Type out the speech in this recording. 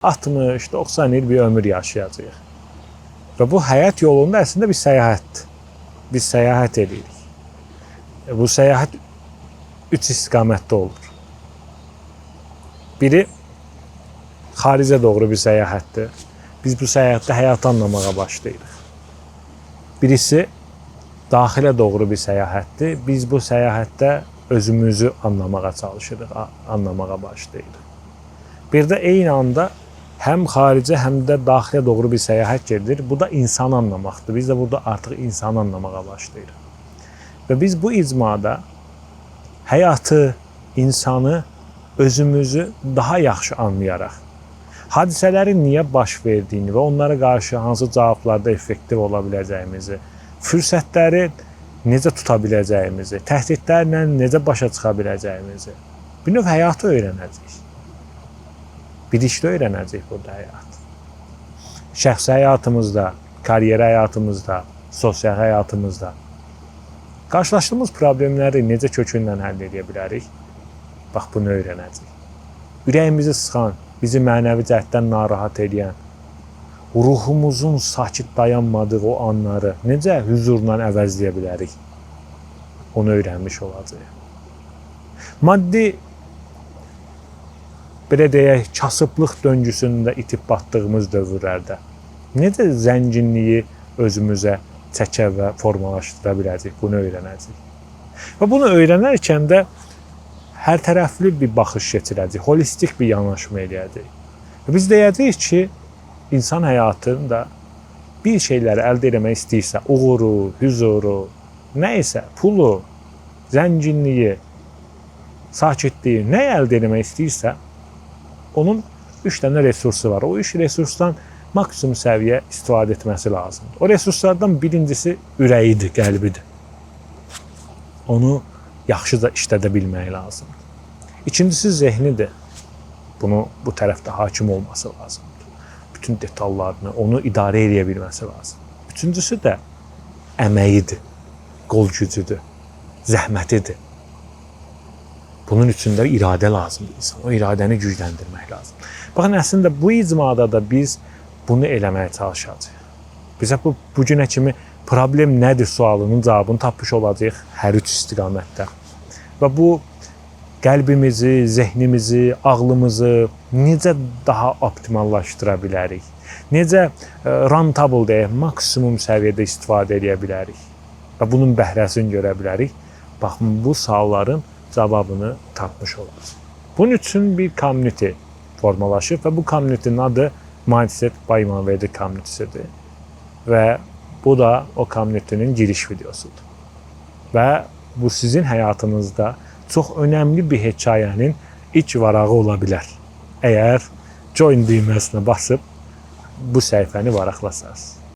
60-90 il bir ömür yaşayacağıq. Və bu həyat yolunda əslində bir səyahətdir. Biz səyahət edirik. Bu səyahət üç istiqamətdə olur. Biri xaricə doğru bir səyahətdir. Biz bu səyahətdə həyatı anlamağa başlayırıq. Birisi daxilə doğru bir səyahətdir. Biz bu səyahətdə özümüzü anlamağa çalışırıq, anlamağa başlayırıq. Bir də eyni anda həm xaricə, həm də daxilə doğru bir səyahət gedir. Bu da insanı anlamaqdır. Biz də burada artıq insanı anlamağa başlayırıq. Və biz bu icmada həyatı, insanı, özümüzü daha yaxşı anlayaraq, hadisələrin niyə baş verdiyini və onlara qarşı hansı cavablarda effektiv ola biləcəyimizi, fürsətləri necə tuta biləcəyimizi, təhdidlərlə necə başa çıxa biləcəyimizi, bir növ həyatı öyrənəcəyik. Birlikdə öyrənəcəyik burada həyatı. Şəxsi həyatımızda, karyer həyatımızda, sosial həyatımızda qarşılaşdığımız problemləri necə kökündən həll edə bilərik? Bax bunu öyrənəcəyik. Ürəyimizi sıxan, bizi mənəvi cəhətdən narahat edən, ruhumuzun sakit dayanmadığı o anları necə hüzurla əvəzləyə bilərik? Onu öyrənmiş olacağıq. Maddi, belə deyək, kasıblıq döngüsündə itib batdığımız dövrlərdə necə zənginliyi özümüzə çəkə və formalaşdıra biləcəyik, bunu öyrənəcəyik. Və bunu öyrənərkən də hər tərəfli bir baxış keçirəcəyik, holistik bir yanaşma eləyəcəyik. Və biz deyəcəyik ki, insan həyatında bir şeyləri əldə etmək istəyirsə, uğuru, hüzuru, nə isə, pulu, zənginliyi, sakitliyi, nə əldə etmək istəyirsə, onun 3 dənə resursu var. O 3 resursdan maksimum səviyyə istifadə etməsi lazımdır. O resurslardan birincisi ürəyidir, qəlbidir. Onu yaxşıca işlədə bilmək lazımdır. İkincisi zehnidir. Bunu bu tərəfdə hakim olması lazımdır. Bütün detallarını, onu idarə edə bilməsi lazımdır. Üçüncüsü də əməyidir, qol gücüdür, zəhmətidir. Bunun üçün də iradə lazımdır insana. O iradəni gücləndirmək lazımdır. Baxın, əslində bu icmada da biz bunu eləməyə çalışacağıq. Bizə bu günə kimi problem nədir sualının cavabını tapmış olacağıq hər üç istiqamətdə. Və bu qəlbimizi, zehnimizi, ağlımızı necə daha optimallaşdıra bilərik? Necə rentable deyək, maksimum səviyyədə istifadə edə bilərik? Və bunun bəhrəsini görə bilərik? Baxın, bu sualların cavabını tapmış olacağıq. Bunun üçün bir community formalaşıb və bu community'nin adı Mindset by İmamverdi community'sidir. Və bu da o community'nin giriş videosudur. Və bu sizin həyatınızda çox önəmli bir hekayənin ilk varağı ola bilər. Əgər join düyməsinə basıb bu səhifəni varaqlasanız.